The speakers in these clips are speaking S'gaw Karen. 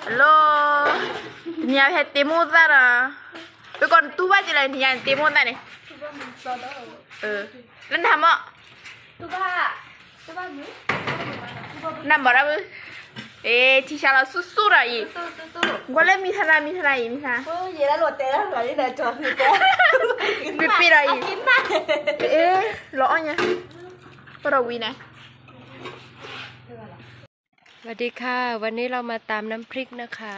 Hello, တနံၤအံၤဟဲတ့မိၢ်သၣ်ဒီး, ပကီးနတူၢ်ဘၣ်က့ၤလၢနံၤအံၤနတ့မိၢ်သၣ်န့ၣ်, လၢနဟးမီၢ်, နမီၢ်ဒၣ်ဝဲ, အဲ ထံဆါလီၤဆူၣ်ဆူၣ်ဒီးအံၤ, ကွၢ်လၢမံထါနၤ မံထါနၤအံၤ မံထါ, ပ့ၤပ့ၤဒီးအံၤ, အဲ လီၤအီၣ်ညါ, ပဒီးဝံၤန့ၣ် สวัสดีค่ะ วันนี้เรามาตำน้ำพริกนะคะ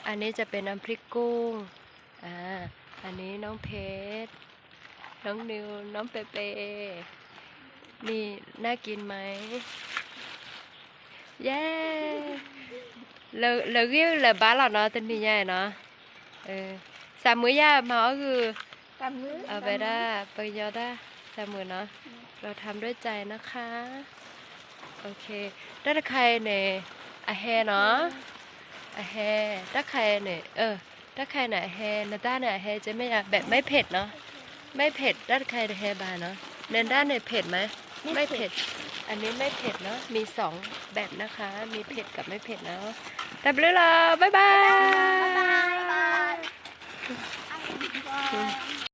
อันนี้จะเป็นน้ำพริกกุ้ง อ่า อันนี้น้องเพชร น้องนิว น้องเปเป นี่ น่ากินไหม เย้ လၢဂ့ၢ်လၢဘါလီၤနီၤ တနံၤညါနီၤ, စးမုာ်ယၤမၤအီၣ်ဂုာ်, အဝဲဒၣ် ပကညီတၢ် စးမုာ်နီၤ, เราทำด้วยใจนะคะ โอเค တၢ်တခါအံၤန့ၣ် အဟဲနီၤ, အဟဲ တၢ်တခါအံၤန့ၣ် တၢ်တခါအံၤန့ၣ် အဟဲ နတၢ်န့ၣ် အဟဲ เจ๊ไม่อยาก แบบไม่เผ็ดเนาะ ไม่เผ็ด တၢ်တခါအံၤတဟဲဘၣ်နီၤ, နတၢ်န့ၣ် เผ็ดไหม ไม่เผ็ด อันนี้ไม่เผ็ดเนาะ มีสองแบบนะคะ มีเผ็ดกับไม่เผ็ดเนาะ ตำลึงเหรอ บ๊ายบาย บ๊ายบาย บ๊ายบาย